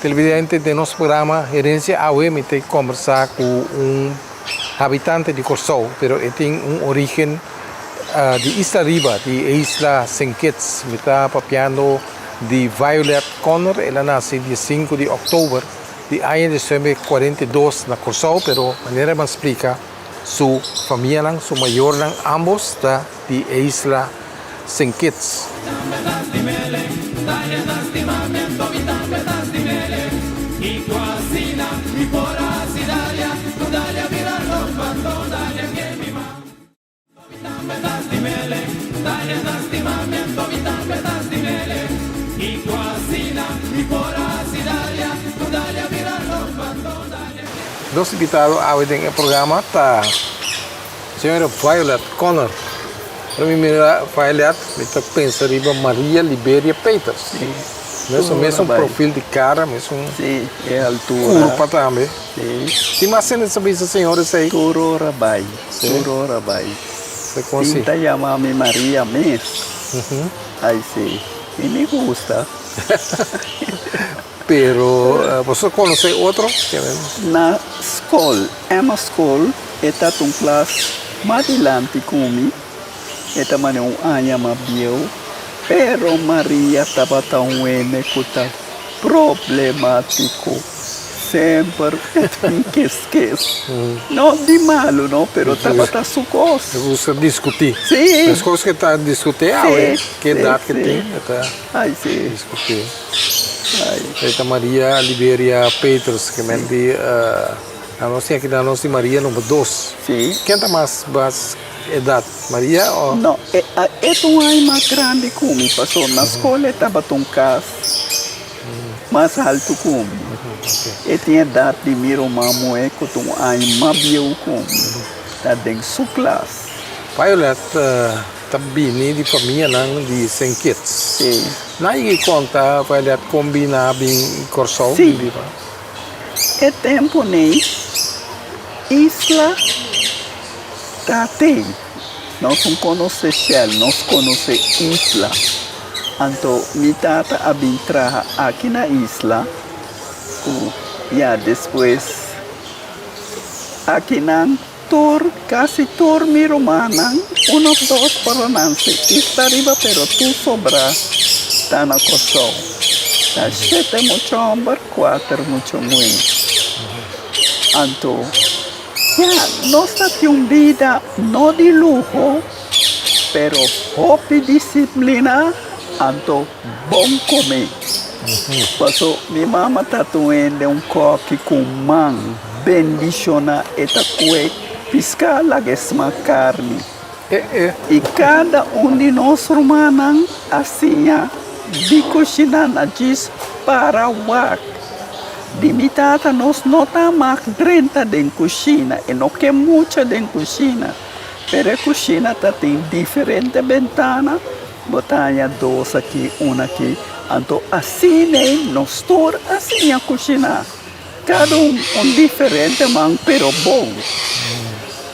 Televidente, den nos programa Herencia Awe mi ta kombersá ku un habitante di Kòrsou, pero e tin un orígen di Isla Riba, di e isla Saint Kitts. Mi ta papiando di Violet Connor, el a nase dia sinku di òktober di aña 1942 na Kòrsou, pero manera mi a splika su famianan, su mayornan ambos ta di e isla Saint Kitts. Nos invitado awe den e programa ta señora Violet Connor. Ora mi mira Violet mi ta pensa riba Maria Liberia Peters. Mesun mesun profil di cara, mesun curpa tambe. Tin mas hende sa bisa señor esey? Tur ora bay, tur ora bay. Tin ta yama mi Maria mes. Ay si, y mi gusta. Pero boso conoce otro? Na school, Emma school, e ta un klas mas dilanti cu mi, e ta mane un aña mas bieu, pero Maria tabata un hende cu ta problematico, semper e tin kes kes, no di malo no, pero tabata su cos. E gusta discuti. Si. Mescos cu ta discuti awe, ki edad cu tin, e ta. Ay si. Discuti. Ay. E ta Maria Liberia Peters ke men di na nos tin aki na nos di Maria number dos. Si. Ken ta mas mas edat Maria o? No e e ta un aña mas grandi ku mi paso na skol e tabata un kas mas altu ku mi. E tin edat di mi ruman muhé ku ta un aña mas bieu ku mi. Ta den su klas. Violet Ta bini di famianan di Saint Kitts. Sí. Nan yega i konta Violet kon bin nan a bin Kòrsou Sí. bin biba. E tempu nei isla ta tei. Nos no konosé Shell, nos konosé isla. Anto mi tata a bin traha aki na isla ku ya despues akinan. Tur, casi tur mi rumannan, un of dos por lo nansi Isla Riba pero tur sobra ta na Kòrsou. Ta shete mucha hòmber, kuater mucha muhé. Anto, ya, nos ta tin un bida no di luho, pero hopi disiplina, anto bon comé. Paso mi mama ta tun hende un kòki ku man bendishoná e ta kue piská laga e smak karni. I kada un di nos rumannan a siña di kushiná na djis para wak. Di mi tata nos no ta mag drenta den kushina, e no ke mucha den kushina, pero e kushina ta tin diferente bentana. Bo ta haña dos aki, un aki. Anto asin'ei nos tur a siña kushiná. Kada un un diferente man, pero bon.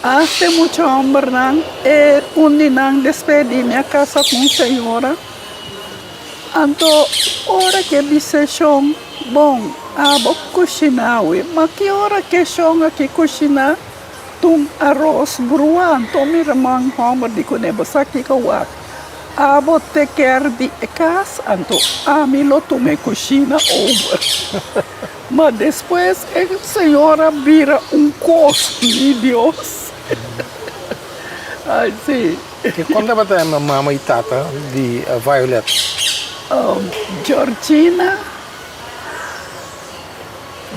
Asta e mucha hòmbernan, e un di nan despues di mi a kasa ku un señora. Anto ora ku e bisa e shon, Bon, abo kushiná awe. Ma ki ora ku e shon aki kushiná? Tun aros brua anto mi ruman homber di kuné bo sa kiko wak abo te ker di e kas anto ami lo tuma e kushina over ma despues e señora bira un kos mi Dios ay si. Kon tabata e mama i tata di Violet? Georgina,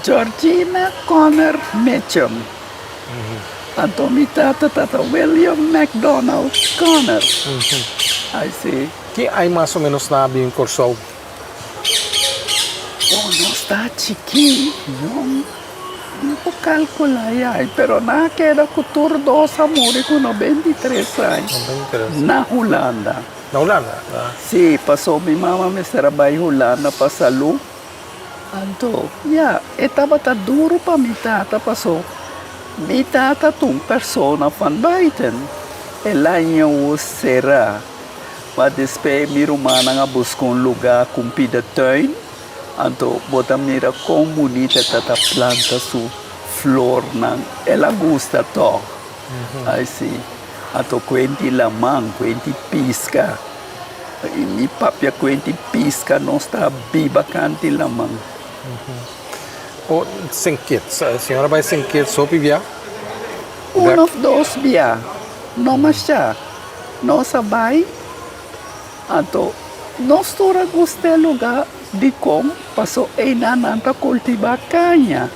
Georgina Connor Mitchum. Anto mi tata tata William McDonald Connor. Ai si. Ki ai mas o menos nan a bin Kòrsou? Oh, nos ta chikí, yòn. No por kalkulá e ai, pero nan a keda ku tur dos a muri ku 93 ai. 93. Na Hulanda. Na Hulanda? Sí, paso mi mama mester a bai Hulanda pa salú. Anto, ya, e tabata duru pa mi tata paso mi tata ta un persona van buiten. El a ño será. Ma despues mi rumannan a buska un lugá ku un pida tuin. Anto bo ta mira kon bunita e ta ta planta su flornan. El a gusta tòg. Ai si. Anto kuenti laman, kuenti piska. I mi papia kuenti piska nos ta biba kanti laman. O Sint Kitts, señora bai Sint Kitts hopi bia? Un of dos bia, no masha. Nos a bai, anto nos tur a gusta e luga dikon paso einan nan ta kultivá kaña.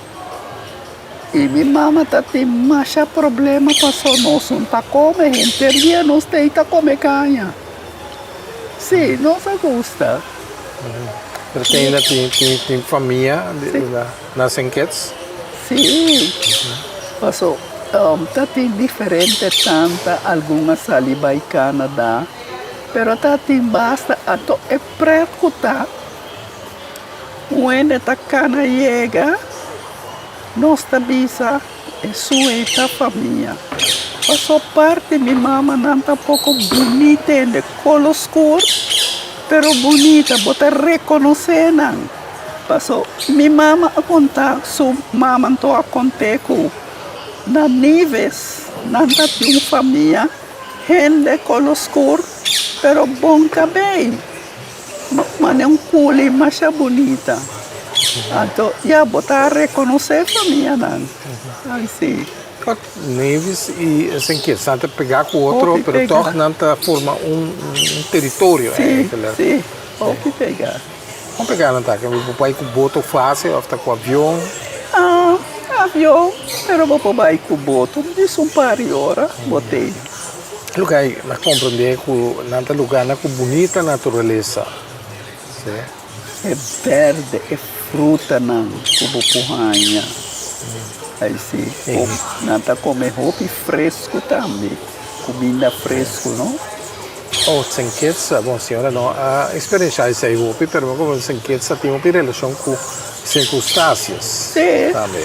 I mi mama ta tin masha problema paso nos no ta kome, henter dia nos ta ei ta kome kaña. Sí, nos a gusta. Pero te ainda tin tin tin famia na Sint Kitts? Sí, paso ta tin diferente tanta, algun a sali bai Canada, pero ta tin basta, anto e pret ku ta. Un hende ta kana yega, nos ta bisa esun ei ta famia. Paso parti mi mamanan ta poko bunita hende, kolo skur pero bunita, bo ta rekonosé nan. Paso mi mama a konta su mama anto a kont'é ku na Nives nan ta tin un famia hende kolo skur pero bon kabei. Mane un culi masha bunita. Anto ya bo ta reconoce famianan. Ay si. Nevis y Sint Kitts nan ta pega cu otro pero toch nan ta forma un territorio eigenlijk. Si, si, hopi pega. Con pega nan ta? Bo por bay cu boto facil of ta cu avion? Ah, avion, pero bo por bay cu boto djis un par di ora bo tei. Lugar ei mi a comprende cu nan ta lugarnan cu bunita naturalesa. Si. E berde, e frutanan cu bo por haña. Ai si. Nan ta come hopi fresco tambe, cuminda fresco no. Oh, Sint Kitts, bon señora no a experiencia esei hopi, pero mi a comprende Sint Kitts a tin hopi relacion cu Sint Eustatius Si. tambe.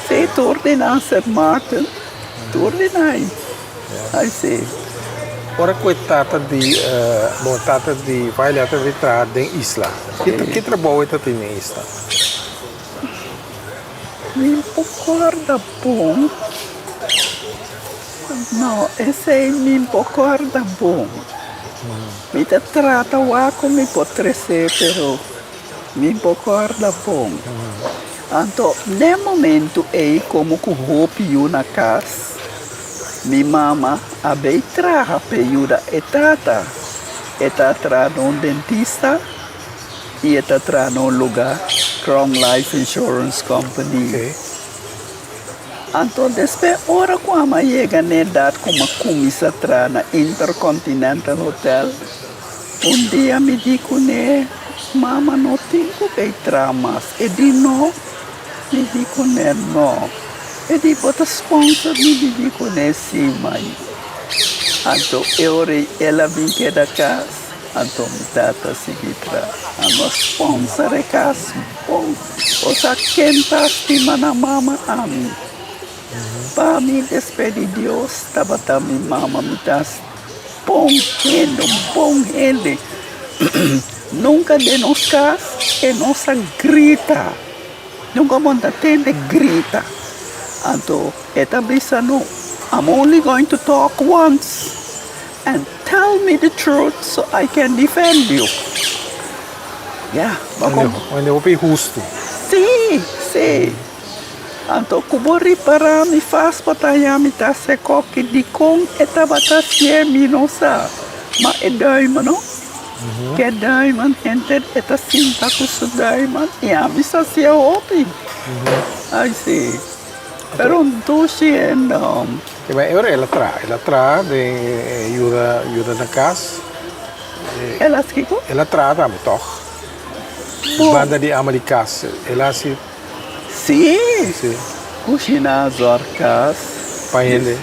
Si, tur di nan Sint Maarten, tur di nan. Ai si. Ora ku e tata di bo tata di Violet a traha den isla, ki trabou e ta tin den isla? Mi por korda bon. No, esei mi por korda bon. Mi ta trata wak ku mi por trese pero mi por korda bon. Anto n'e momentu ei komo ku hopi yu na kas, mi mama a bei traha p'e yuda e tata. E ta traha na un dentista i e ta traha na un lugá, Crown Life Insurance Company. Anto despues ora ku amo a yega n'e edat ku mi a kuminsá traha na Intercontinental Hotel, Un dia mi di kuné, Mama no tin ku bei traha mas. E di no. Mi di kuné, No. E di, Bo ta sponsor mi? Mi di kuné, Si, mai. Anto e ora ei el a bin keda kas, anto mi tata sigui traha. A no sponsor e kas bon. Osea ken ta stima nan mama? Ami. Pa mi despues di Dios tabata mi mama. Mi ta. Bon hende, un bon hende. Nunka den nos kas e no sa grita. Nunka bo no ta tende grita. Anto e ta bisa no, I'm only going to talk once and tell me the truth so I can defend you. Ya, bo Un hende hopi hustu. Sí, sí. Anto ku bo ripará mi fas pa ta haña mi ta hasi koki dikon e tabata hasié mi no sa, ma e dùima no. Ke duimen henter e ta sinta ku su duimen i ami sa hasié hopi. Ai si. Pero un dushi hende hom. E bai ora el a traha, el a traha den e yuda yuda na kas. El a hasi kiko? El a traha tambe tòg. Banda di ama di kas el a hasi. Sí. Sí. Kushiná, zòrg kas. Pa hende.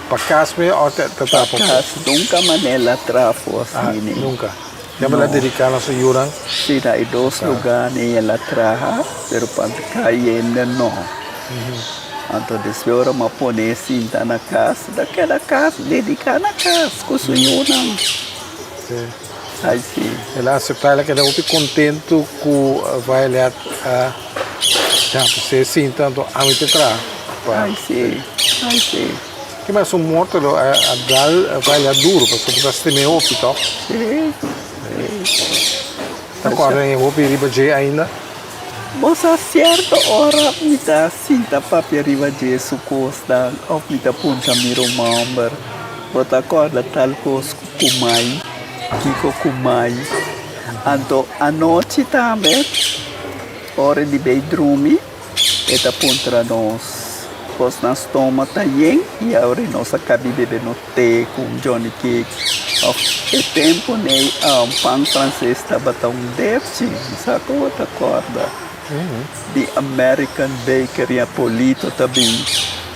Pa kas mi òf ta ta Pa kas. Nunka manera a traha for asina. Ah, nunka. Ya bo la dediká na su yunan? Sí, na e dos lugá ni el a traha, pero pa kai hende no. Anto despues ora mi a pone e sinta na kas, ta keda kas, dediká na kas ku su yunan. Sí. Ai sí. El a aseptá, el a keda hopi kontentu ku Violet a ya pues e sinta anto ami ta traha pa. Ai sí, ai sí. Ki mas un morto lo a dal Violet duro pasobra bo ta stim'é hopi tòg? Sí, sí. Ta kòrda e hopi riba dje ainda? Bo sa sierto ora mi ta sinta papia riba dje su kosnan òf mi ta puntra mi rumanber, bo ta kòrda tal kos ku kumai, kiko kumai? Anto anochi tambe ora di bei drumi e ta puntra nos kosnan stoma ta yen i awor nos a kabi bebe nos te ku un johnny cake òf e tempu nei pan franses tabata un derchi mi sa ku bo ta kòrda di American Bakery Apolito ta bin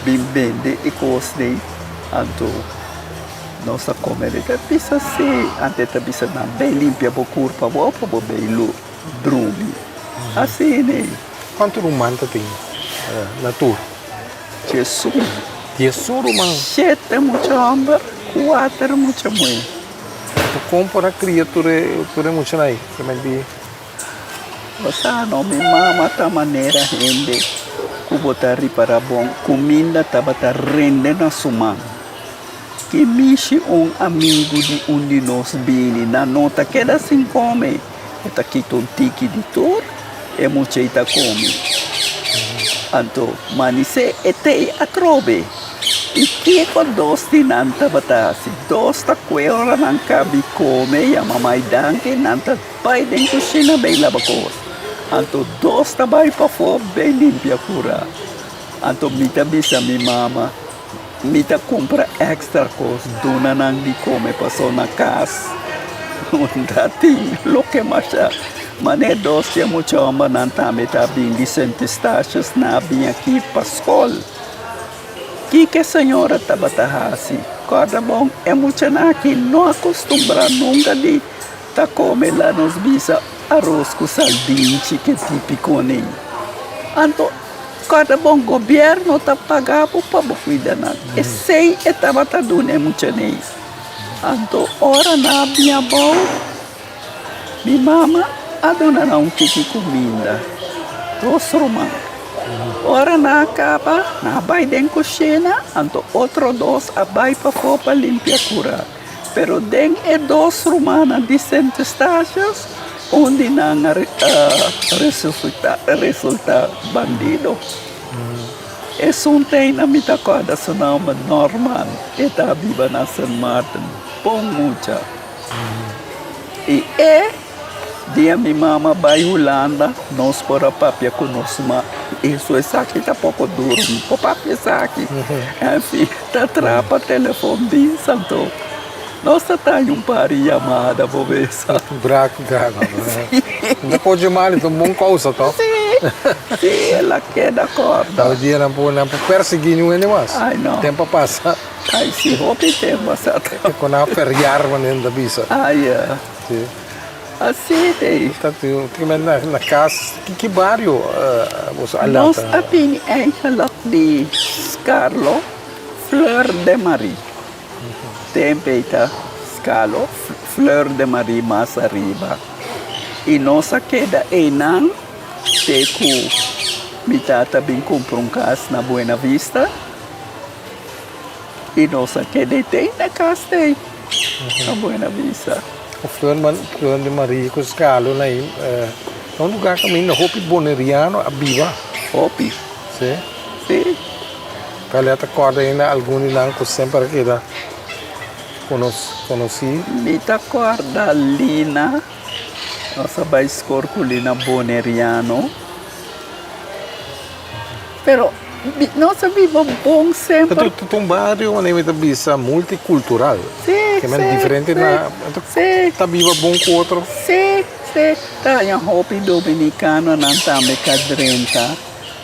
bin bende e kos nei anto nos a kome e ta bisa si anto e ta bisa nan bay limpia bo kurpa bo pa bo bay drumi asina. Kuantu ruman ta tin na tur? Diesun. Diesun ruman? Shete mucha hòmber, kuater mucha muhé. Anto kon por a kria tur e tur e muchanan ei? Ke men di. Bo sa no, mi mama ta manera hende ku bo ta ripará bon, kuminda tabata rende na su man. Ki mishi un amigu di un di nos bini, nan no ta keda sin kome. E ta kita un tiki di tur e mucha ei ta kome. Anto manisé e tei atrobe. I kiko dos di nan tabata hasi? Dos ta kue ora nan kabi kome, yama mai danki, nan ta bai den kushina bei laba kos. Anto dos ta bai pafó bei limpia kura. Anto mi ta bisa mi mama, Mi ta kumpra èkstra kos duna nan di kome paso na kas no ta tin loke masha. Manera dos di e mucha hòmbernan tambe ta bin di Sint Eustatius nan a bin aki pa skol. Kiko e señora tabata hasi? Kòrda bon, e muchanan aki no a kustumbrá nunka di ta kome la nos bisa aros ku saldinchi ke típiko nei. Anto. Kòrda bon, gobièrnu ta paga bo pa bo kuida nan. Esei e tabata duna e muchanei. Anto ora nan a bin abou, mi mama a duna nan un tiki kuminda, dos ruman. Ora nan a kaba, nan a bai den kushina, anto otro dos a bai pafó pa limpia kura. Pero den e dos rumannan di Sint Eustatius, un di nan a resulta bandido. Esun tei na mi ta kòrda su nòmber, Norman. E ta biba na Sint Maarten. Bon mucha. I e dia mi mama bai Hulanda, nos por a papia ku nos ma. Eso esaki ta poko duro, mi por papia esaki. Enfin, ta trapa telefon bisa anto nos ta taña un par di yamada bo besa. Braku gaga. No ta kochi mal, ta un bon kousa to. Sí, sí, el a keda kòrda. Awe dia nan por nan por persiguí niun hende mas. Ai no. Tempu a pasa. Ai sí, hopi tempu a sa. E kon nan a feriar manera nan ta bisa. Ai ya. Sí. Así te. Ta tin men na kas, ki bario boso a lanta? Nos a bini eigenlijk di Scarlo Fleur de Marie. Tempo ei ta Scalo Fleur de Marie mas ariba. I nos a keda einan te ku mi tata bin kumpra un kas na Buena Vista. I nos a keda ei na kas ei na Buena Vista. Fleur Fleur de Marie ku Scalo na ei ta un lugar kaminda hopi boneriano a biba. Hopi. Si. Si. Tal e ta kòrda ainda algun di nan ku semper a keda. konosí? Mi ta kòrda Lina, nos a bai skor ku Lina Boneriano. Pero nos a biba bon semper. Ta un bario manera mi ta bisa multikultural. Sí, Ke men sí, diferente sí, na sí. ta biba bon ku otro. Sí, sí. Ta haña hopi dominikanonan tambe ka drenta.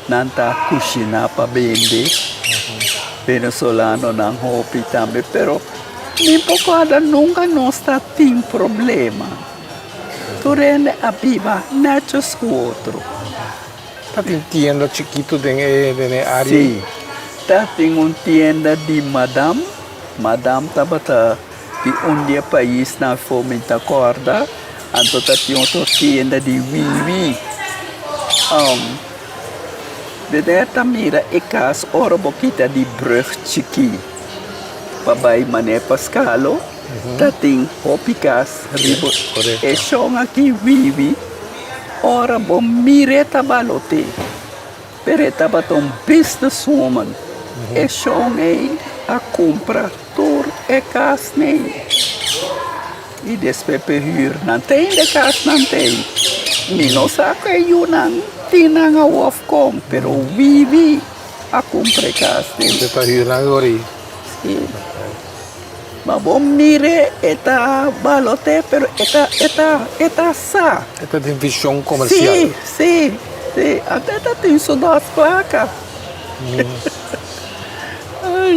Nan ta kushiná pa bende. Venezolanonan hopi tambe, pero mi por kòrda nunka nos ta tin problema. Tur hende a biba nètjes ku otro. Ta tin tienda chikitu den e den e área? Sí, ta tin un tienda di madam. Madam tabata di un di e paisnan afó mi ta kòrda. Anto ta tin otro tienda di wiwi. Dede ta mira e kas ora bo kita di brùg chikí pa bai manera pa Skalo, ta tin hopi kas riba e shon aki wiwi. Ora bo mir'é ta balot'é, pero e tabata un businesswoman. E shon ei a kumpra tur e kasnan ei. I despues pa e hür nan ta ainda e kasnan ta ei. Mi no sa ku e yunan tin nan awo òf kon, pero Wiwi a kumpra e kas ei. E ta hür nan awor ei. Si. Ma bo mir'é e ta balot'é pero e ta e ta e ta sa. E ta tin vishon komersial. Si, si, si. Anto e ta tin su dos plaka.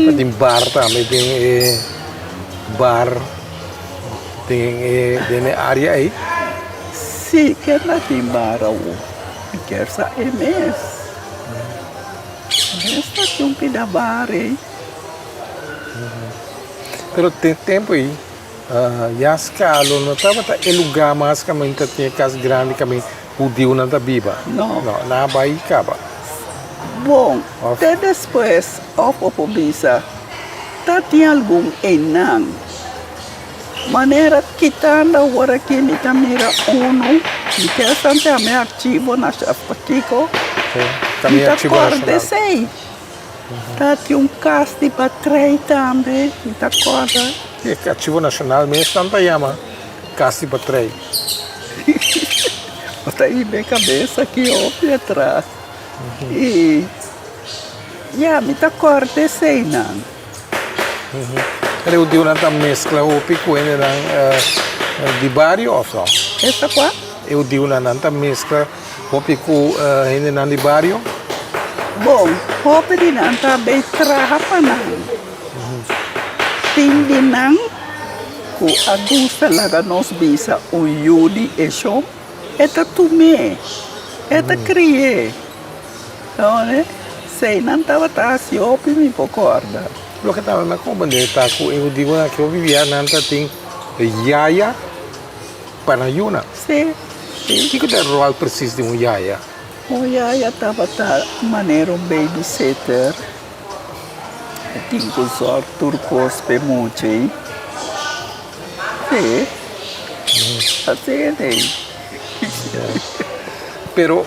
Ta tin bar tambe den e bar den e den e área ei. Si, ken a tin bar awor? Mi kier sa e mes. Mes ta tin un pida bar ei. Pero den tempu ei ya Skalo no tabata e lugá mas kaminda ta tin e kas grandi kaminda hudiunan ta biba. No. No, nan a bai kaba. Bon, te despues òf bo por bisa ta tin algun einan. Manera kitando awor aki mi ta mira unu, mi kier sa mi archivo na Chapatico, mi ta kòrda esei. Ta tin un kas di batrei tambe, mi ta kòrda. E Archivo Nashonal mes nan ta yama kas di batrei. Bo ta hib'e e kabes aki hopi atras. I ya, mi ta kòrda eseinan. E hudiunan ta meskla hopi ku hendenan di bario òf no? Esta kua? E hudiunan nan ta meskla hopi ku hendenan di bario? Bon, hopi di nan ta bay traha pa nan. Tin di nan ku a gusta laga nos bisa un yu di e shon, e ta tum'é, e ta kri'é. Esei nan tabata hasi hopi mi por kòrda. Loke tabata na komprendé ta ku e hudiunan ku bibia nan ta tin yaya pa nan yunan. Sí, sí. Kiko ta e ròl presis di un yaya? Un yaya tabata manera un babysitter. E tin ku zòrg tur kos pa e mucha ei. Sí, asina ei. Pero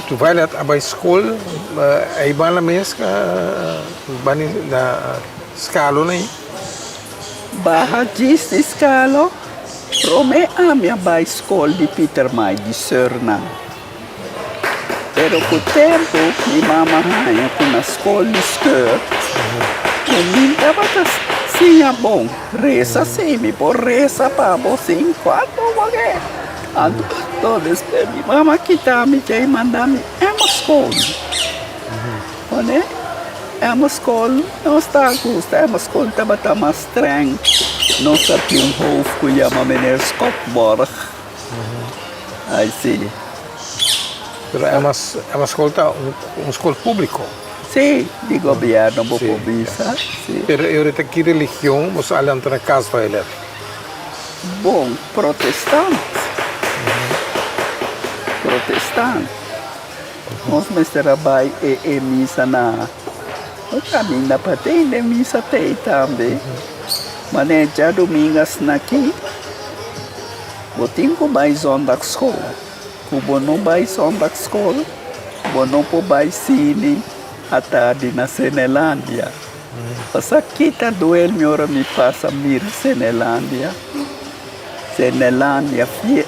Tu Violet a bai skol ei banda mes na Skalo nei? Baha djis di Skalo, prome ami a bai skol di Pietermaai di Surnam. Pero ku tempu mi mama haña ku na skol di Skeur ku mi tabata siña bon. Resa si, mi por resa pa bo sin kuantu bo ke. Anto despues mi mama kita mi djei manda mi Emma school. Pone Emma school nos ta gusta Emma school tabata mas streng. Nos a tin un hoofd ku yama meneer Skotborg. Ai si. Pero Emma Emma school ta un school publico. Si, di gobierno bo por bisa. Si. Pero e ora ta ki religion boso a lanta na cas Violet? Bon protestant. Protestant. Nos mester a bai e e misa na un caminda pa den den misa tei tambe. Mane djadumingu asina aki bo tin cu bai zondagschool. Cu bo no bai zondagschool bo no por bai cine atardi na Cenelandia. Pasa kita duel mi ora mi pasa mira Senelandia. Senelandia fie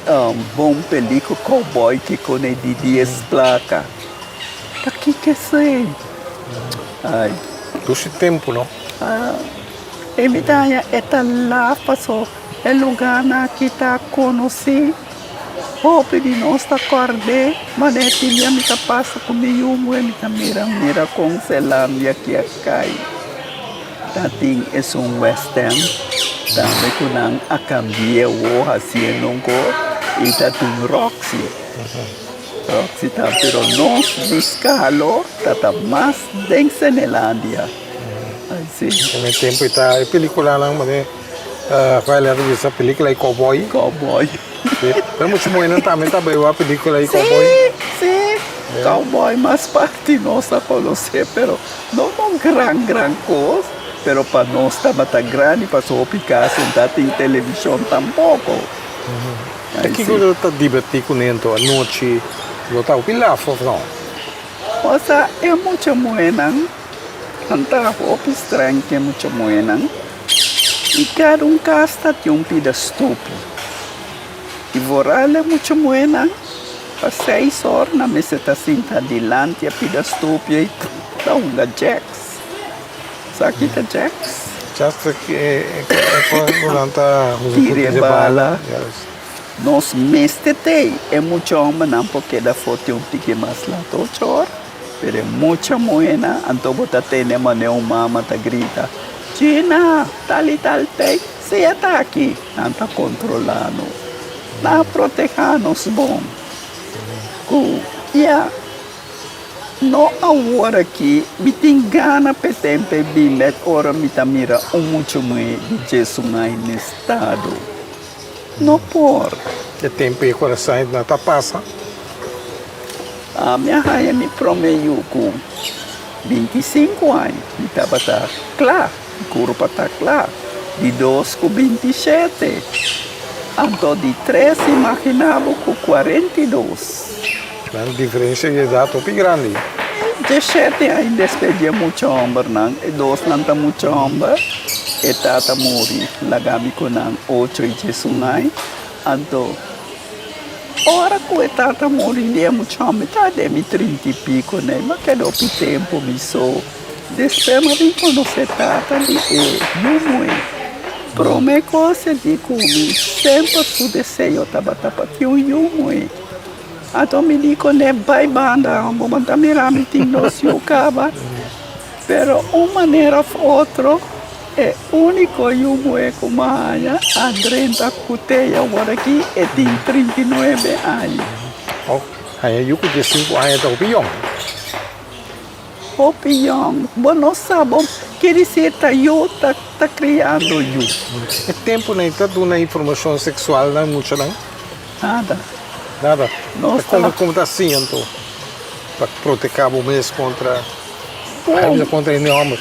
bon pelico cowboy ki kone di dies placa. Ta kiko esey? Ay. Dushi tempu no. E mi ta haña e ta laf paso e lugarnan aki ta konosí. Hopi di nos ta kòrd'é manera tin dia mi ta pasa ku mi yu muhé mi ta mira mira kon Zelandia aki a kai. Ta tin esun western tambe ku nan a kambi'é awor hasiendo un kos i ta tin Roxy. Roxy ta pero nos di Skalo ta ta mas den Senelandia. Si. Den e tempu e ta e peliculanan mane Violet a bisa pelicula di cowboy. Cowboy. Si. Pero muchu muhernan tambe ta bay wak pelicula di cowboy. Si, si. Cowboy mas parti nos a conoce pero no no gran gran cos pero pa nos tabata grandi pasobra hopi cas no ta tin television tampoco. Ta kico lo ta diverti cu nento anochi lo ta hopi laf of no? Osea e mucha muhernan. Nan ta hopi streng ku e mucha muhénan i kada un kas ta tin un pida stupi. I vooral e mucha muhénan pa seis or nan mester ta sinta dilanti e pida stupi ei ta hunga jacks. Sa ki ta jacks? Jacks ta e ku nan ta usa pa tira bala. Nos mester t'ei e mucha hombernan por keda for tin un tiki mas lat ocho or. Pero e mucha muhénan anto bo ta tende manera un mama ta grita, Gina, tal i tal tei, sea ta aki. Nan ta kontrolá nos. Nan a protehá nos bon. Ku ya no awor aki mi tin gana p'e tempu e bin bèk ora mi ta mira un mucha muhé di djesun aña na estado. No por. E tempu e kurason no ta pasa. Ami a haña mi promé yu ku 25 aña. Mi tabata kla, mi kurpa ta kla. Di dos ku 27. Anto di tres imaginá bo ku 42. Nan diferensia di edat hopi grandi. Diesshete aña despues di e mucha hòmbernan, e dosnan ta mucha hòmber, e tata muri, laga mi ku nan ocho i diesun aña. Anto, ora ku e tata muri di e mucha hòmber, mi ta den mi trinta i piko nei, mi a keda hopi tempu mi so. Despues mi a bin konosé tata di e yu muhé. Promé kos e di ku mi, semper su deseo tabata pa tin un yu muhé. Anto mi di kuné, Bai banda, bo ta mira mi tin dos yu kaba. Pero un manera of otro, e úniko yu muhé ku mi a haña a drenta ku te i awor aki e tin 39 aña. Oh, haña yu ku diesinku aña ta hopi yòn. Hopi yòn, bo no sa bo kere si ta yu ta ta kriando yu. E tempunan ei ta duna informashon seksual na muchanan? Nada. Nada? Nos ta. Komo komo ta siña anto pa proteká bo mes kontra Bo. Kontra hende hòmber?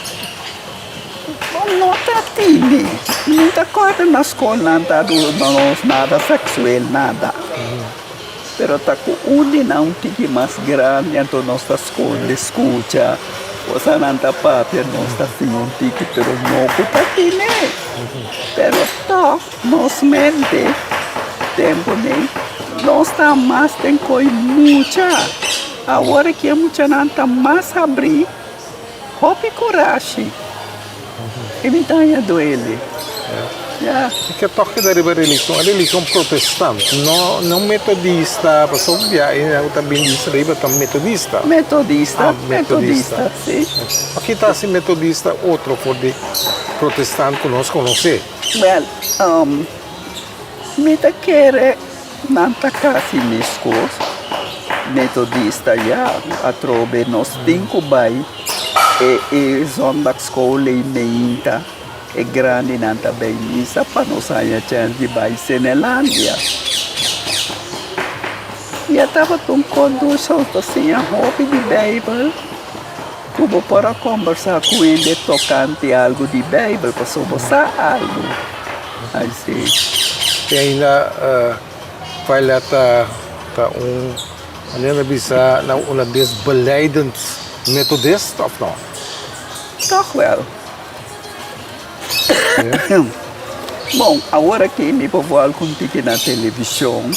Bo no ta tindi. Mi ta kòrda na skol nan ta duna nos nada seksual, nada. Pero ta ku un di nan un tiki mas grandi anto nos ta skonde skucha cosa nan ta papia nos ta siña un tiki pero no ku ta tene pero tòg nos mente tempu nei nos ta mas den koi mucha awor aki e muchanan ta mas habrí. Hopi kurashi e mi ta haña duele. Ya. Mi ke tok keda riba religion, e religion protestant, no no metodista, pasobra bia e nan ku ta bin di riba ta metodista. Metodista, ah, metodista, si. Ma kita hasi metodista otro for di protestant ku nos konosé? Wèl, mi ta kere Nan ta kasi meskos. Metodista ya atrobe nos tin ku bai e e zondagschool ei meinta e grandinan ta bai misa pa nos haña chèns di bai Senelandia. Ya tabata un kondusho ta siña hopi di Beibel ku bo por a kombersá ku hende tokante algu di Beibel pasobra bo sa algu. Ai si. Te ainda Violet ta ta un manera di bisa na holandes belijdend metodist of no? Toch wel. Bon, awor aki mi por wòl ku un tiki na televishon,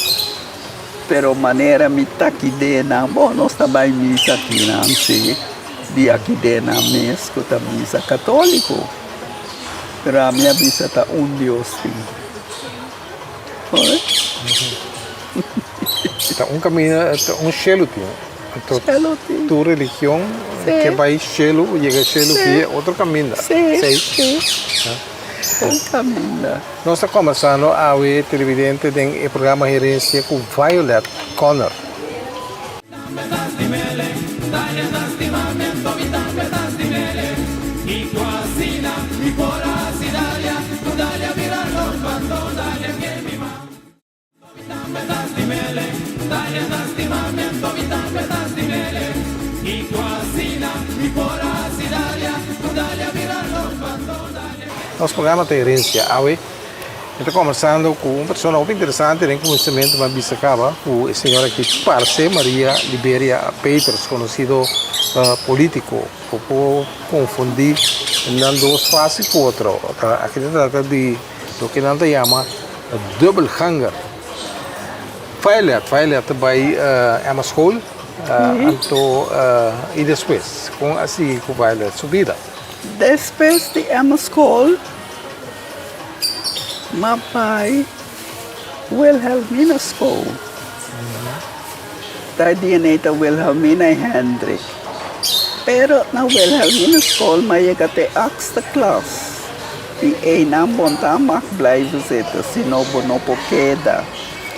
pero manera mi ta aki den nan, bon, nos ta bai misa aki nan, si, di aki den nan mes ku ta misa katóliko, pero ami a bisa ta un Dios tin. Ta un kaminda, ta un shelu tin. Anto Shelu tin. tur religion Sí. ke bai shelu, yega shelu Sí. via otro kaminda. Sí, Sei. sí. Un kaminda. Nos ta kombersando awe televidente den e programa Herencia ku Violet Connor. Nos programa ta Herencia awe. Mi ta kombersando ku un persona hopi interesante den kuminsamentu mi a bisa kaba ku e señora aki parse Maria Liberia Peters konosido politiko. Bo por konfundi nan dos fásil ku otro. Aki ta trata di loke nan ta yama dubbelganger. Violet, Violet ta bai Emma School anto i despues kon a sigui ku Violet su bida? Despues di Emma School M'a bai Wilhelmina School. Ta e DNA ta Wilhelmina i Hendrik. Pero na Wilhelmina School m'a yega te achtste klas. I einan bo ta mag blijven zitten, sino bo no por keda.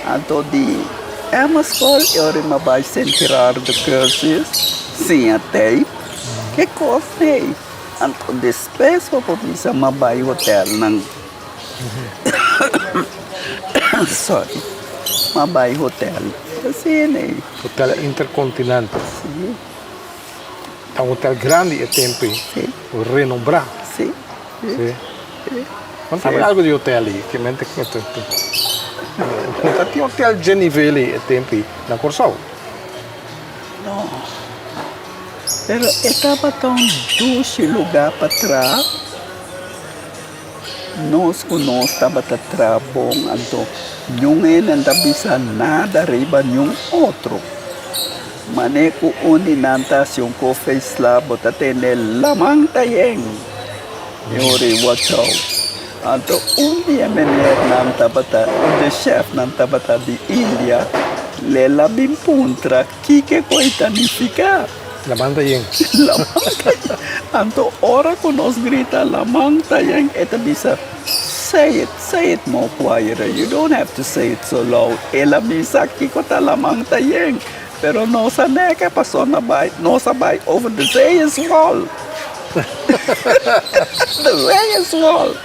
Anto di Emma School e ora m'a bai Sint Gerardo Cursus siña type. Ke kos ei? Anto despues bo por bisa m'a bai hotelnan. Sorry. M'a bai hotel. Asina ei. Hotel Intercontinental. Si. Ta un hotel grandi e tempo ei. Si. Renombrá. Si. Si. Contami algo di hotel ei. Ke mente Ta tin hotel dje nivel ei e tempo ei na Kòrsou? No. Pero e tabata un dushi lugá pa traha. Nos ku nos tabata traha bon, anto niun hende no ta bisa nada riba niun otro. Manera ku un di nan ta hasi un kofe sla, bo ta tende laman ta yen. E ora ei watch out. Anto un di e menernan tabata, un di e shèfnan tabata di India, el a bin puntra. Kiko ku ei ta nifiká? Laman ta yen. Laman ta yen. Anto ora ku nos grita laman ta yen, e ta bisa, Say it, say it more quieter, you don't have to say it so loud. El a bisa kiko ta laman ta yen, pero nos a nega pasobra nos a bai over de zee is wòl. De zee is wòl.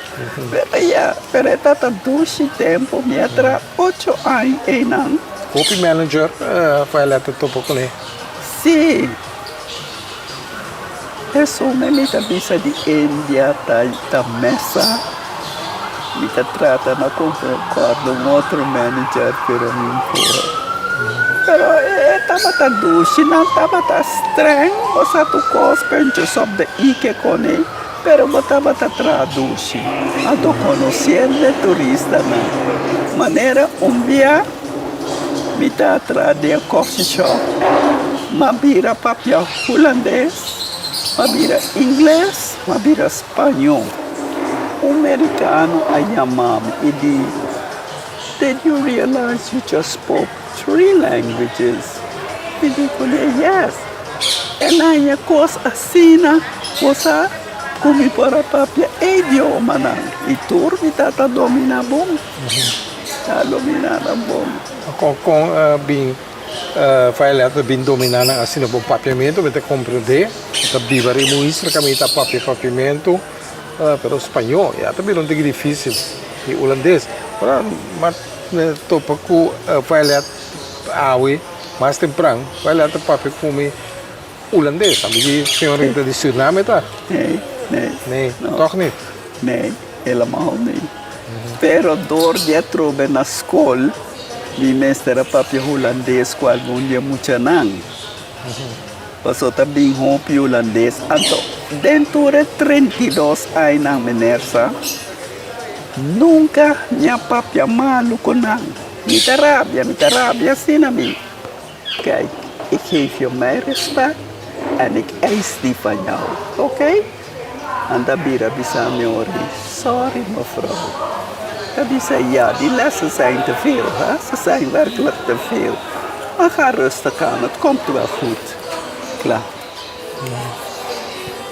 Pero ya, pero e tabata dushi tempu, mi a traha ocho aña einan. Hopi manager Violet ta topa kuné. Sí. Esun me mi ta bisa di India ta ta mesa. Mi ta trata na kòrda un otro manager pero mi no por. Pero e tabata dushi, nan tabata streng, bo sa tur kos puntjes op de i ke kone, pero bo tabata traha dushi. Anto konosiendo e turistanan manera un bia. Mi ta traha den e coffee shop. M'a bira papia hulandes, m'a bira ingles, m'a bira spañó. Un mericano a yama mi i di, Did you realize you just spoke three languages? Mi di kuné, Yes. El a haña kos asina, bo sa ku mi por a papia e idiomanan i tur mi ta ta dominá bon. Ta dominá nan bon. Kon kon bin Violet ta bin dominá nan asina bon papiamentu? Mi ta komprendé, mi ta biba riba un isla kaminda ta papia papiamentu, pero spañó ya ta bira un tiki difísil i hulandes. Ora mi a topa ku Violet awe mas tempran, Violet ta papia ku mi hulandes. Ami di señor ta di Suriname ta? Nee, nee. Nee, tòg nit? Nee, helemaal niet. Pero door di a trobe na skol, mi mester a papia hulandes ku algun di e muchanan. Paso ta bin hopi hulandes. Anto den tur e 32 ainan meneer sa, nunka mi a papia malu ku nan. Mi ta rabia, mi ta rabia asina mi. Kijk, ik geef je mijn respect en ik eis die van jou, oké? Nan ta bira bisa mi ori, sorry mevrouw. Ta bisa, ja, die lessen zijn te veel, hè? Ze zijn werkelijk te veel. Maar ga rustig aan, het komt wel goed. Kla.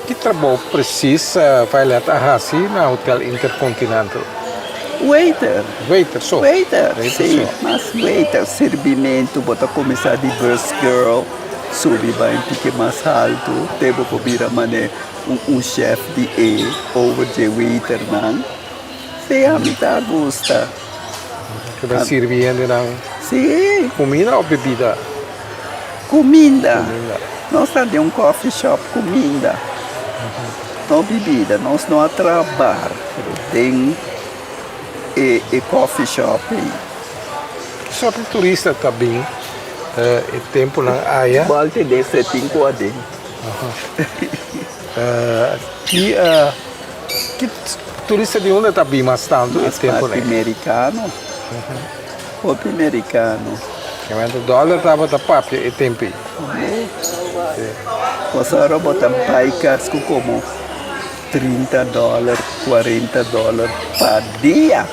Ki trabou precies Violet a hasi na Hotel Intercontinental? Waiter. Waiter so. Waiter, si. Mas waiter, sirbimentu, bo ta kuminsá di bus girl, subi bai un tiki mas haltu, te bo por bira manera un chef di e over dje waiternan. Si, ami ta gusta. Ke ta sirbi hendenan? Si. Kumida òf bebida? Kuminda. Nos ta den un coffee shop kuminda. No bibida. Nos no a traha bar, pero den e e coffee shop ei. Ki sorto di turista ta bin e tempunan aya? Bòlta den se tin ku aden. Ki ki turista di unda ta bin mas tantu e tempunan ei? Mas parti merikano. Hopi merikano. Kemento dòler tabata papia e tempu ei. Pasobra bo ta bai kas ku komo 30 dòler, 40 dòler pa dia.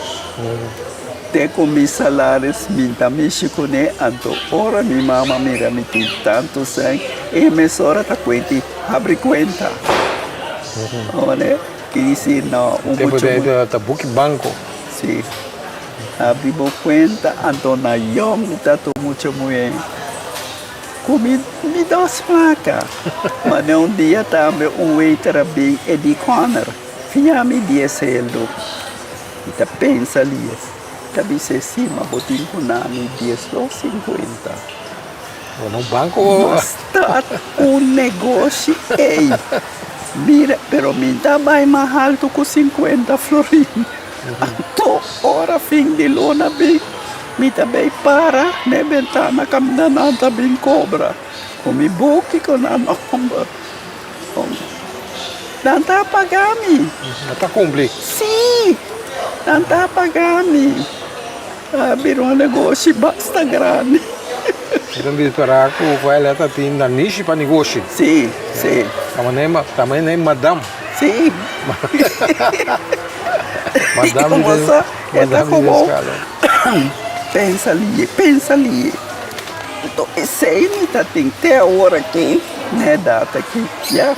Te ku mi salaris mi ta mishi kuné, anto ora mi mama mira mi tin tantu sèn, e mesora ta kuenti habri kuenta. Ora ki disi no un Tempu mucha ei ta buki banko. Si. Abri bo cuenta anto na yong mi ta tur mucha muhe cu mi mi dos placa. Ma den un dia tambe un waiter a bin e di Conner fia mi dies heldo. Mi ta pensa lies ta bis'e si ma bo tin cu na mi 12 cincuenta. Bo no banco. Ma start un negoshi ey. Mira pero mi ta bay mas alto cu 50 florin. Anto ora fin di luna bin, mi ta bay para n'e bentana kaminda nan ta bin kobra ku mi buki ku nan nomber. Nan ta paga mi. Nan ta kumpli? Si, nan ta paga mi. A bira un negoshi basta grandi. Mi ta dispará ku Violet a tin nanishi pa negoshi. Si, si. Ta manera madam. Si. Madam Como sa, e ta como pensa liye, pensa liye. Anto esei mi ta tin te awor aki, na e data aki, ya.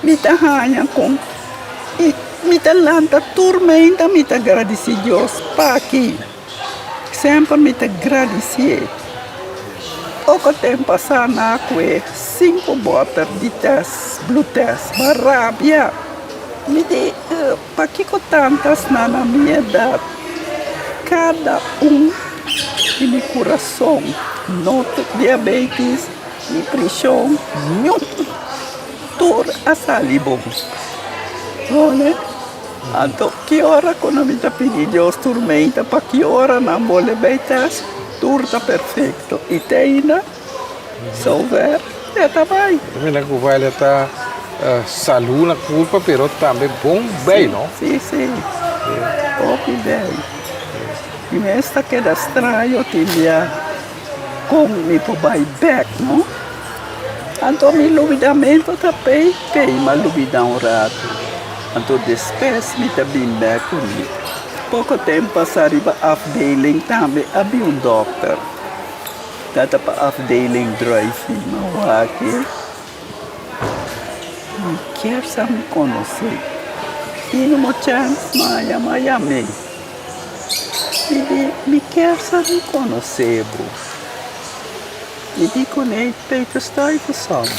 Mi ta haña con i mi ta lanta tur meinta mi ta gradisi Dios paki. Semper mi ta gradisié. Poko tempu pasá nan a kue sinku bòter di tès, blue tès. M'a rabia. Mi di, Pakiko tantas nan na mi edat? Kada un di mi kurason, no diabetis, ni preshon, niun. Tur a sali bon. Anto ki ora ku nan ta pidi Dios tur meinta pa ki ora nan bole bay test tur ta perfecto y te ainda zover e ta bay. Ta mira ku Violet ta salu na kurpa pero tambe bon bay no. Si si hopi bay mi mes ta keda straño tin dia kon mi por bay bek no. Anto mi lubidamentu ta pei pei m'a lubida un ratu. Anto despues mi ta bin bek ku mi. Poko tempu pasá riba afdeling tambe a bin un dòkter. Ta ta pa afdeling druifie. M'a wak e, mi kier sa mi konosé. I no mo chèns m'a yama yam'é. Mi di, mi kier sa mi konosé bo. Mi di kuné Peter Stuyvesant.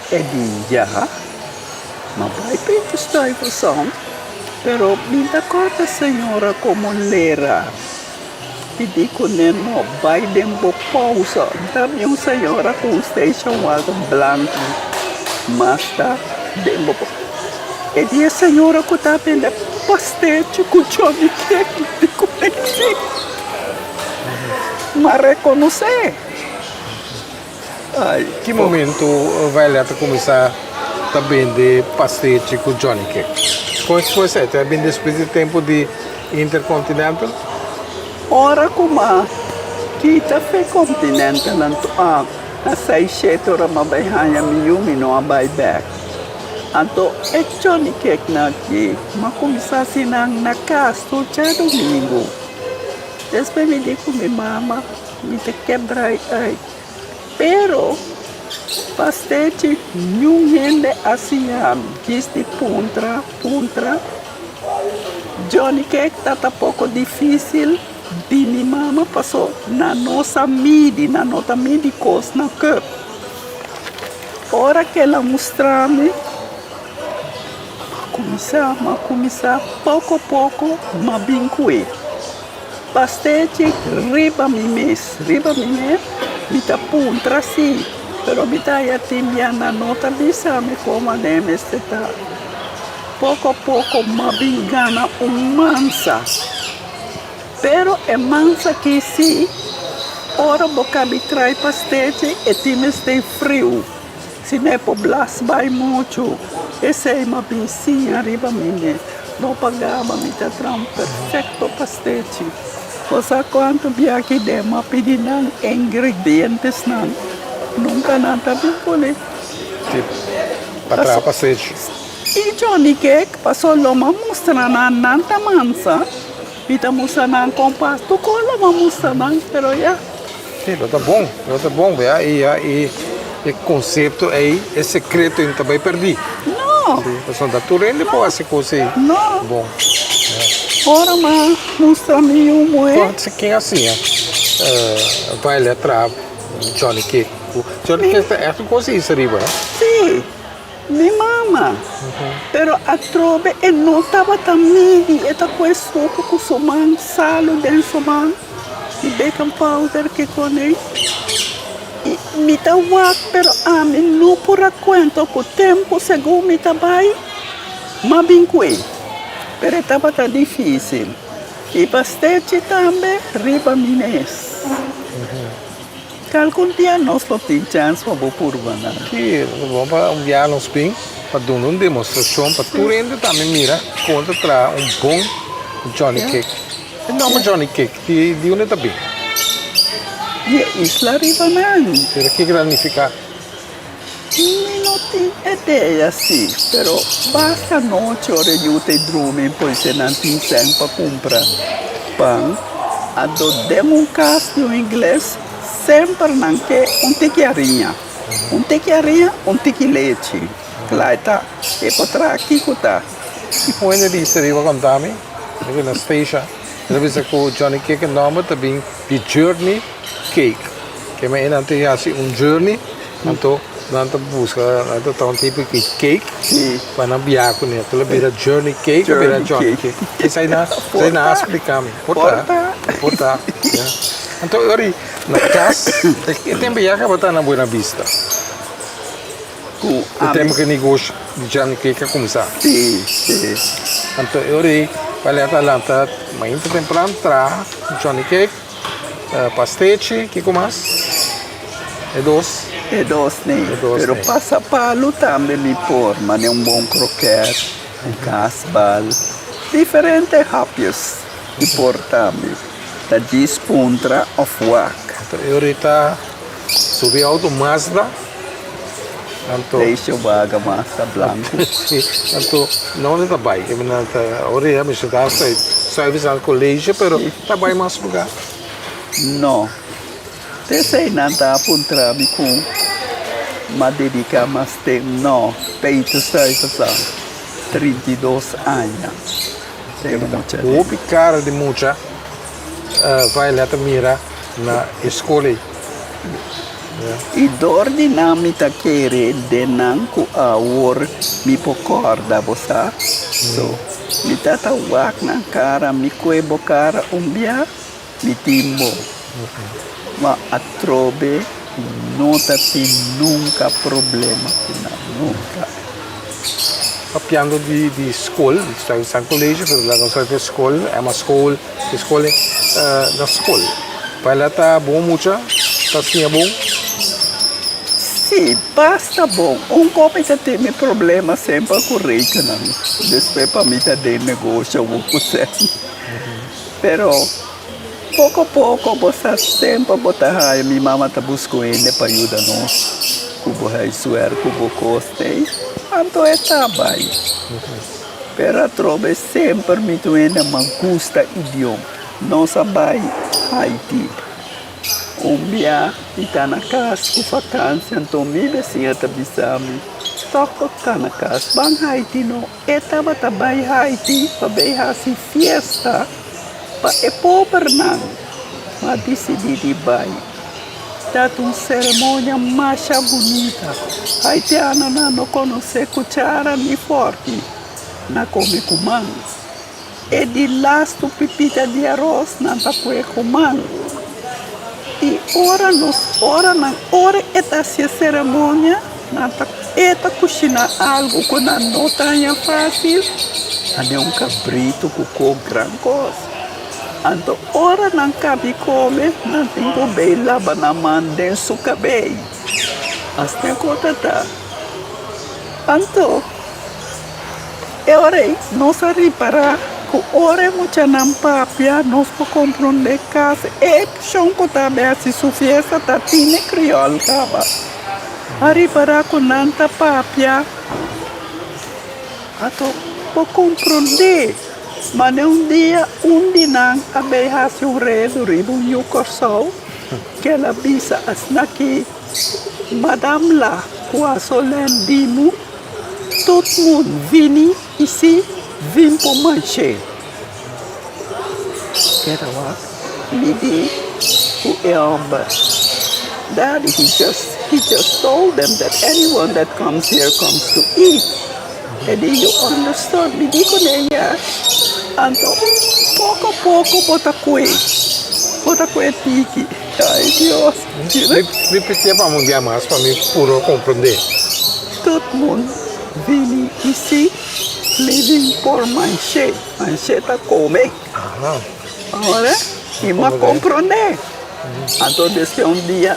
E di ya, m'a bai Peter Stuyvesant, pero mi ta kòrda señora komo lera. Mi di kuné no bai den bo pousa. Ta mi un señora ku un station wagon blanku, mas ta den bo pousa. E di e señora ku ta bende pastechi ku Johnny Cake. Mi di kuné si. M'a rekonosé. Ai. Ki momento Violet a kuminsá ta bende pastechi ku Johnny Cake? Kon ku esei? Ta bin despues di tempu di Intercontinental? Ora ku m'a kita fe Continental anto a na seis shete ora m'a bai haña mi yu mi no a bai bèk. Anto e Johnny Cake nan aki m'a kuminsá hasi nan na kas tur djadumingu. Despues mi di ku mi mama mi ta kebra ei. Pero pastechi niun hende a siña mi. Djis di puntra puntra. Johnny cake ta ta poko dificil di mi mama paso nan no sa midi, nan no ta midi kos na cup. Ora ke el a mustra mi, m'a kuminsá, m'a kuminsá poko poko m'a bin ku e. Pastechi riba mi mes, riba mi mes mi ta puntra si, pero mi ta haya tin bia nan no ta bisa mi como aden mester ta. Poko poko m'a bin gana un mansa, pero e mansa aki si ora bo kabi trae pastechi e tin mester friu, si no e por blas bai muchu. Esei m'a bin siña riba mi mes. No pa gaba mi ta traha un perfecto pastechi. Bo sa cuanto bia ki den m'a pidi nan ingredientesnan, nunca nan ta bin cune. Si, pa traha pastechi. I Johnny Cake, paso lo m'a mustra nan, nan ta mansa, mi ta mustra nan con pas, tur cos lo m'a mustra nan, pero ya. Si, lo ta bon, lo ta bon, bea, i ya e concepto ei, e secreto ei no ta bai perdi. No. Si, pasobra ta tur hende por haci cos ei. No. Bon. Ora m'a mustra mi yu muhe. Con ken a siña baila traha Johnny Cake? Johnny Cake ta echt un cos ei riba, no? Si. Mi mama. Pero atrobe e no tabata midi, e ta koe suku ku su man, salu den su man i baking powder kiko nei. I mi ta wak pero ami no por a kuenta ku tempu segun mi ta bai m'a bin ku'e. Pero e tabata difisil. I pastechi tambe riba mi mes. Algun dia nos lo tin chans pa bo purba nan. Sí, bo pa un bia nos bin pa duna un demostrashon pa tur hende tambe mira kon ta traha un bon Johnny Cake. E nòmber Johnny Cake di di unda ta bin? Di e isla riba nan. Pero kiko ta nifiká? Mi no tin idea si, pero basta nochi ora e yu ta drumi pois nan tin sèn pa kumpra pan. Anto den un kas di un ingles semper nan ke un tiki hariña, un tiki hariña, un tiki lechi. Kla e ta, e por traha kiko ta. Un hende di Isla konta mi, mi ta na Stacia, e ta bisa ku Johnny Cake e nòmber ta bin di Journey Cake. Ke men e nan ta hasi un journey, anto nan ta buska, nan ta traha un tipo di cake pa nan biaha kuné. Anto lo bira journey cake, lo bira johnny cake. Esei nan, esei nan a splika mi. Por ta, por ta, ya. Anto ora na kas, e tempu ya kaba ta na Buena Vista. Ku E tempu ku e negoshi di johnny cake a kuminsá. Si, si. Anto e ora ei, Valeria ta lanta mainta tempran traha johnny cake. Pastechi, kiko mas? E dos. E dos nei. Pero pasa palu tambe mi por, mane un bon kroket, un kasbal, diferente hapjes mi por tambe. Ta djis puntra of wak. Anto e orita subi auto Mazda, anto. Deixa waga Mazda blanco. Anto no unda ta bai, ora ya mester ta service na colegio pero ta bai mas lugar. No, p'esei nan ta apuntra mi ku m'a dedica mas tempo, no, Peter Stuyvesant, 32 aña. Hopi cara di mucha Violet a mira na e skol ei. I dor di nan mi ta kere den nan ku awor mi por kòrda, bo sa. So, mi ta ta wak nan kara, mi kue bo kara un bia, mi tin bo. Ma atrobe no ta tin nunka problema ku nan, nunka. Papiando di di skol, Stuyvesant College, pero laga nos papia skol, Emma School, e skol ei, na skol. Paila ta bon mucha, ta siña bon. Sí, basta bon. Un cop mi ta tin mi problema semper cu rekennan. Despues pa mi ta den negoshi awor cu sèn. Pero poco poco bo sa semper bo ta haya mi mama ta busca un hende pa yuda nos cu bo huiswerk cu bo cos ei. Anto e ta bay. Pero atrobe semper mi ta un hende mas gusta idioma. Nos a bay Haiti. Un bia mi ta na kas ku fakansia anto mi besiña ta bisa mi, Tòg bo ta na kas, ban Haiti no. E tabata bai Haiti pa bei hasi fiesta pa e pobernan. Mi a disidí di bai. Tabata un seremonia masha bunita. Haitianonan no konosé kuchara ni fòrki, nan kome ku man. E di lastu pipita di aros nan ta kue ku man. I ora nos ora nan ora e ta hasi e seremonia nan ta e ta kushiná algu ku nan no ta haña fásil, ane un kabritu ku ko gran kos. Anto ora nan kabi kome nan tin ku bei laba nan man den su kabei. Asina ku ta ta. Anto. E ora ei nos a ripará ku ora e muchanan papia nos por komprondé kasi e shon ku ta hasi su fiesta ta tine kriòl kaba. A ripará ku nan ta papia anto por komprondé. Mane un dia un di nan a bei hasi un redu riba un yu Kòrsou ku el a bisa asina ki Madam la ku a solèn di mu. Tout moun vini isi vin pou manje. Keda wak mi di ku e hòmber, Daddy, he just he just told them that anyone that comes here comes to eat. E di, You understood? Mi di kuné, Yes. Anto poko poko bo ta kue, bo ta kue tiki. Ay Dios. Repitié pa mi un dia mas pa mi puro komprondé. Tout moun vini isi li vin por manché, manché ta kome. Ora i m'a komprondé. Anto despues un dia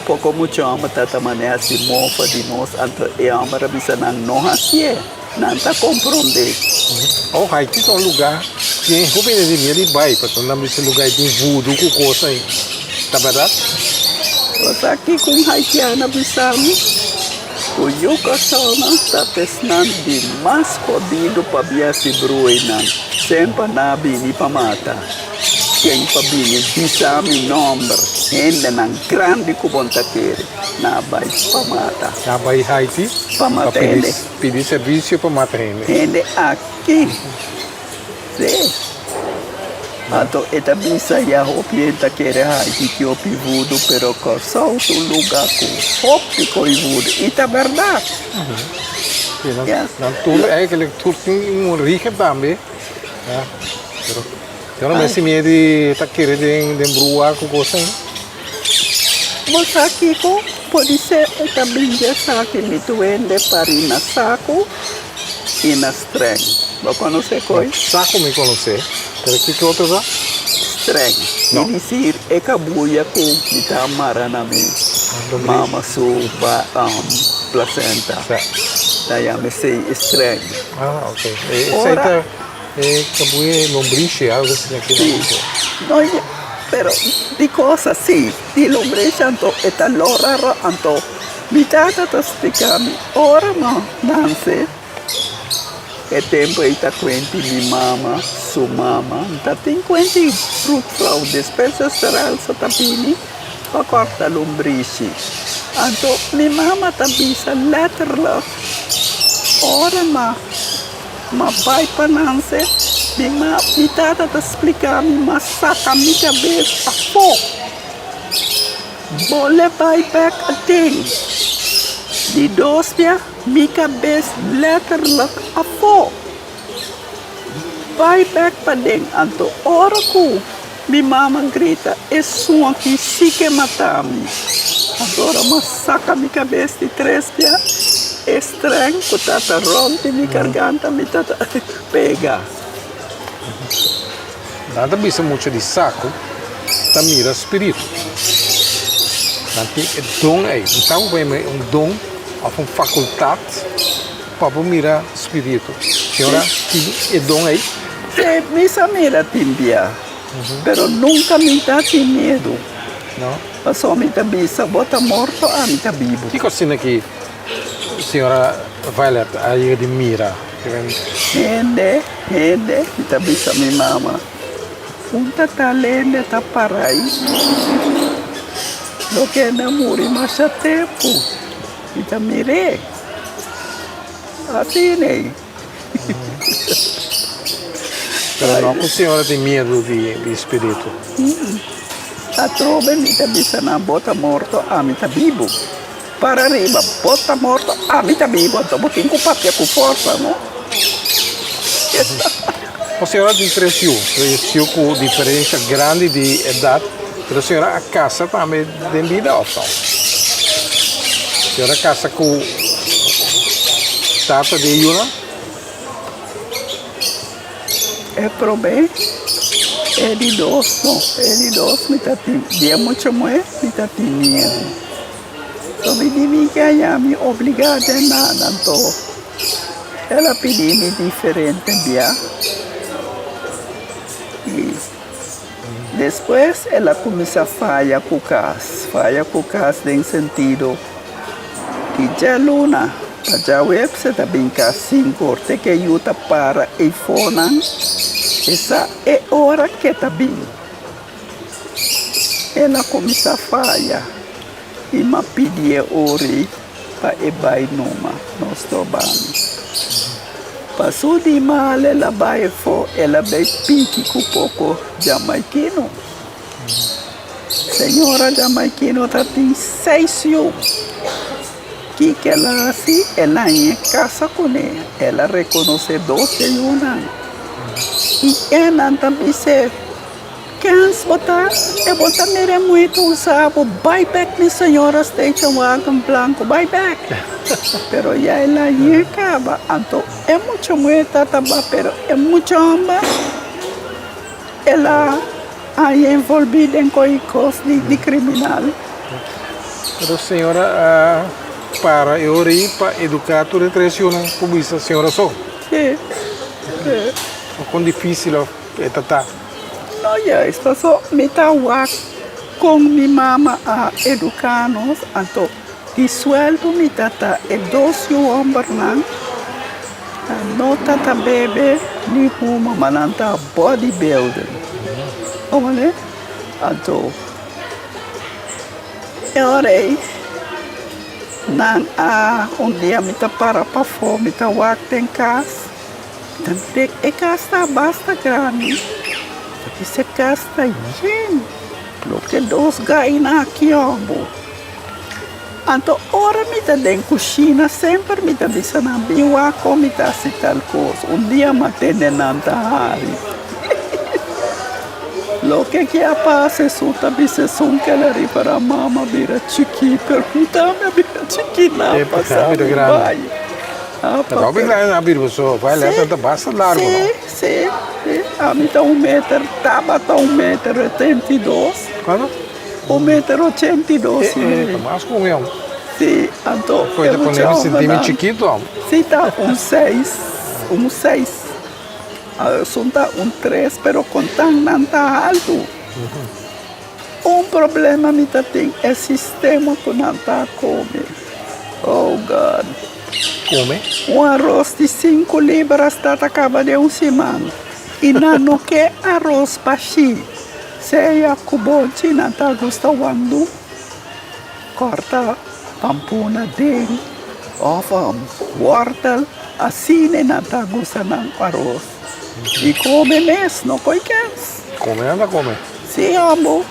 poko mucha hòmber ta manera hasi mofa di nos, anto e hòmber a bisa nan no hasié, nan ta komprondé. Oh, Haiti ta un lugá tin hopi hende di miedu di bai, pasobra nan bisa lugá ei tin vudu ku kos ei. Ta bèrdat? Bo sa kiko un haitiano a bisa mi? Ku yu kòrsounan ta pesnan di mas kodidu pabia si bruinan semper nan a bini pa mata. Ken pa bini bisa mi nòmber, hendenan grandi ku bon ta kere, nan a bai pa mata. Nan a bai Haiti pa mata hende. Pidi servisio pa mata hende. Hende aki. Sí. Anto e ta bisa ya hopi hende ta kere Haiti tin hopi vudu pero Kòrsou ta un lugá ku hopi koi vudu i ta bèrdat. Sí, nan, nan tur eigenlijk tur tin un origen tambe. Ja, pero yo no me si miedo di ta kere den den brua ku kos ei. Bo sa kiko? Podisé e ta bin dje esaki mi tuende pari na saku i na streng. Bo konosé koi? Saku mi konosé, pero kiko otro ta? Streng. Mi disir e kabuya ku mi ta mara na mi mama su placenta. Ta yama esei streng. Ah, ok. Esei ta E kabuye lombrishi, algo asina ki nan bisa. No, pero di kos asi, di lombrishi anto e ta lora ro anto mi tata ta splika mi ora no nanse e tempo ei ta kuenti mi mama su mama ta tin kuenti vroedvrouw despues zuster Elsa ta bini pa kòrta lombrishi anto mi mama ta bisa letterlijk ora ma. Ma bai pa nanse, mi ma, mi tata ta splika mi, ma saka mi kabes afó. Bole bai bèk aden. Di dos bia, mi kabes lèterlik afó. Bai bèk paden. Anto ora ku mi mama grita, Esun aki si ke mata mi. Anto ora mi a saka mi kabes di tres bia, e streng ku tata rònt di mi garganta mi tata pega. Nan ta bisa mucha di saku ta mira spiritu. Nan tin e don ei. Mi sa ku bo un don òf un fakultat pa bo mira spiritu. Señora tin e don ei? Sí, mi sa mira tin bia, pero nunka mi ta tin miedu. No? Pasobra mi ta bisa, bo ta morto, ami ta bibu. Kiko asina ki señora Violet a yega di mira? Hende, hende, mi ta bisa mi mama. Un ta tal hende ta para ei. Loke hende a muri masha tempu. Mi ta mir'é. Asina ei. Pero no ku señora tin miedu di spiritu. Atrobe mi ta bisa nan, bo ta morto, ami ta bibu. Para riba, bo ta morto, ami ta bibu. Anto bo tin ku papia ku forsa, no? O señora tin tres yu, tres yu ku diferensha grandi di edat, pero señora a kasa tambe den bida òf no? Señora a kasa ku tata di e yunan? E promé, e di dos no, e di dos mi ta tin, di e mucha muhé mi ta tin miedu. So mi di mi ke a yami obligá den nada, anto el a pidi mi diferente bia i despues el a kuminsá faya ku kas, faya ku kas den sentido di djaluna pa djaweps e ta bin kas sinku or te ke yu ta para eifonan e sa e ora ke ta bin. El a kuminsá faya i m'a pidié ori pa e bai numa nos trobami. Pa su di mal el a bai afó, el a bai piki ku poko jamaikino. Señora jamaikino ta tin seis yu. Kiko el a hasi? El a haña kasa kuné. El a rekonosé dos dje yunan i enan ta bis'é. Kens bo ta? E bo ta mira e muhé ta usa bo, bai bek mi señora station wagon blanco, bai bek. Pero ya el a yega caba, anto e mucha muhé ta taba, pero e mucha homber el a haña envolvi den coy cos di criminal. Pero señora a para e ora ei pa educa tur e tres yunan cu bisa señora so? Si, si. Con dificil of E ta ta. No juist, paso mi ta wak kon mi mama a eduká nos, anto di suèldu mi ta ta e dos yu hòmbernan nan no ta ta bebe ni huma, ma nan ta bodybuilding. Oye, anto e ora ei nan a un dia mi ta para pafó mi ta wak den kas. Tambe e kas ta basta grandi, pasobra e kas ta yen, loke dos gaina aki obo. Anto ora mi ta den kushina semper mi ta bisa nan bin wak kon mi ta hasi tal kos, un dia mi a tende nan ta hari. Loke ke a pasa esun ta bisa esun ke la ripará mama bira chikí pero mi tambe a bira chikí nan pasa mi bai. Ta hopi grandi nan bira paso Violet ta basta largo no. Si si si ami ta un meter tabata un meter ochenta i dos. Cuanto? Un meter ochenta i dos. Eh eh ta mas cu mi homber. Si anto e ta pone mi sinti mi chikito homber. Si ta un seis un seis esun ta un tres pero contan nan ta alto. Un problema mi ta tin e sistema cu nan ta come. Oh God. Come? Un aros di sinku libras ta ta caba den un siman. Y nan no ke aros bashi. Sea cu bonchi nan ta gusta wandu. Corta pampuna den of wortel. Asina nan ta gusta nan aros. Y come mes, no coy kens. Come nan ta come. Sí, amo.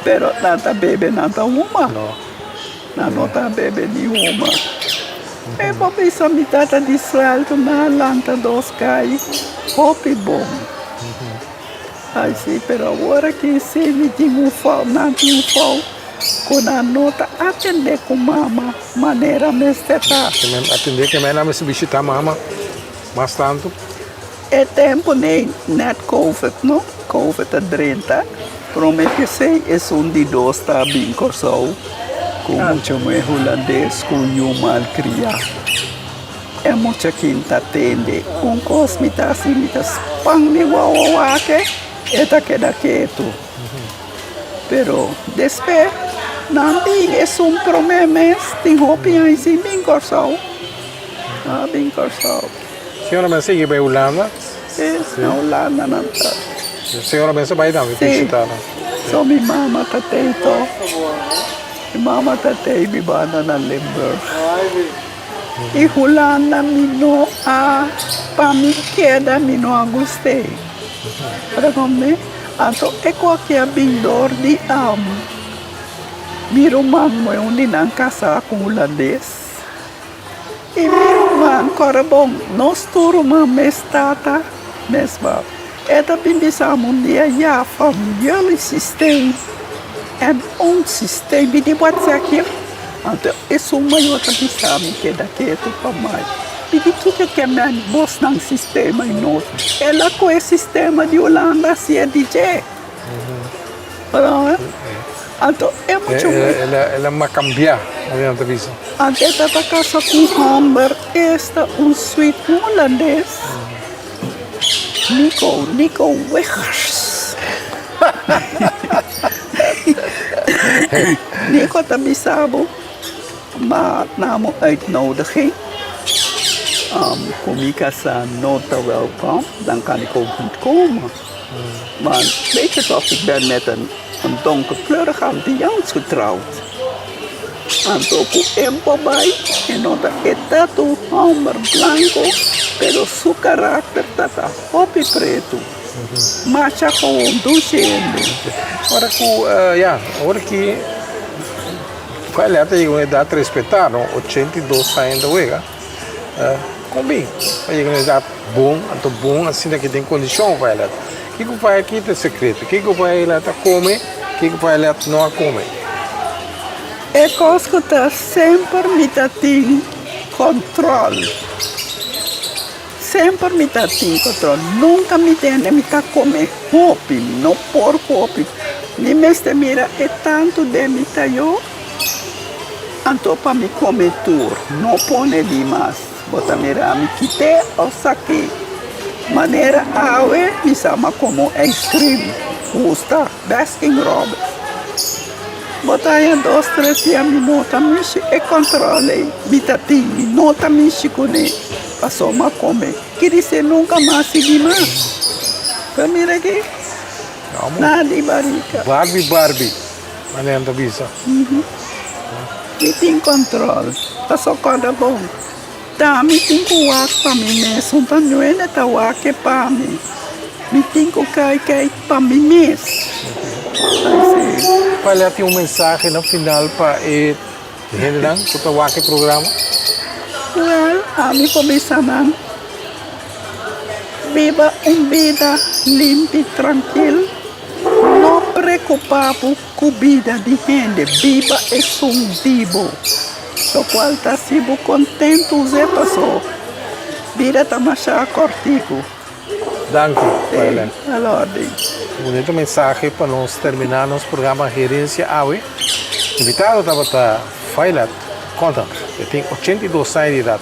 Pero nan ta bebe, nan ta huma. No. Nan no ta bebe ni huma. E bo bisa mi tata di suelto nan a lanta dos kai hopi bon. Ai sí, pero awor aki sí mi tin un fou, nan tin un fou ku nan no ta atendé ku mama manera mester ta. Atendé ke mei nan mester bishitá mama mas tantu. E tempu nei net covid no, covid a drenta. Prome p'esei esun di dos ta bin Kòrsou ku mucha muhé hulandes ku yu malkriá. E mucha kin ta tende un kos mi ta hasi mi ta span mi wowo wak e ta keda ketu. Pero despues nan bin esun prome mes tin hopi aña sin bin Kòrsou. Nan a bin Kòrsou. Señora mes a sigui bai Hulanda? Si, na Hulanda nan ta. Señora mes a bai tambe bishita nan? Si, so mi mama ta tei tòg. Mi mama ta tei bibanda na Limburg. I Hulanda mi no a, pa mi keda mi no a gust'é. Ora kombe? Anto e ku aki a bin dor di mi ruman muhé un di nan kasá ku hulandes. I mi ruman kòrda bon, nos tur ruman mes tata, mes mama. E ta bin bisa mi un dia, ya van jullie systeem en ons systeem, mi di wat zeg je? Anto esun mayor ta bisa mi keda ketu pa mai. Mi di kiko ke men bosnan sistema i nos? El a kohe sistema di Hulanda hasié di dje. Anto e mucha muhé. El a makambiá, manera nan ta bisa. Anto e tata kasa ku un hòmber, esta un sweet hulandes, Nico, Nico Wiggers. Nico ta bisa bo, ma na mo uitnodiging ku mi kasá no ta wèlkòm, dan kan ik ook niet komen. Want weet je toch, ik ben met een donkerkleurige Antilliaans getrouwd. Anto ku e por bai, e no ta e tatu hòmber blanko, pero su karakter ta ta hopi pretu. Masha gewoon dushi hende. Ora ku, ya, ora ki Violet a yega un edat respetá, no? 82 aña ta wega. Kon bin pa yega un edat bon, anto bon asina ki den kondishon, Violet? Kiko Violet, ki ta e sekreto? Kiko Violet a kome, kiko Violet no a kome? E kos ku ta semper mi ta tin kòntròl. Semper mi ta tin control, nunca mi tende mi ta come hopi, mi no por hopi, mi mester mira e tanto den mi tayo, anto pa mi come tur, no pone di mas, bo ta mira mi kite of saki, manera awe mi sa ma como ice cream, gusta Baskin Robbins. Bo ta haña dos tres dia mi no ta mishi e control ei mi ta tin mi no ta mishi kuné pasobra mi a come kidisé nunca mas sigui mas pero mira aki nada di barika. Barbie Barbie manera nan ta bisa. Mi tin control pasobra kòrda bon ta mi tin ku wak pa mi mes un ta nuene ta wak e pa mi. Mi tin ku kai kai pa mi mes. Cual a tin un mensahe na final pa e hendenan ku ta wak e programa? Wel, ami por bisa nan, biba un bida limpi, trankil, no preocupa bo ku bida di hende, biba esun di bo, lokual ta hasi bo kontentu, us'e paso bida ta masha kòrtiku. Danki, Marilyn. A la orden. Bunito mensahe pa nos termina nos programa Herencia awe. Invitado tabata Violet Contant. E tin 82 aña di edad.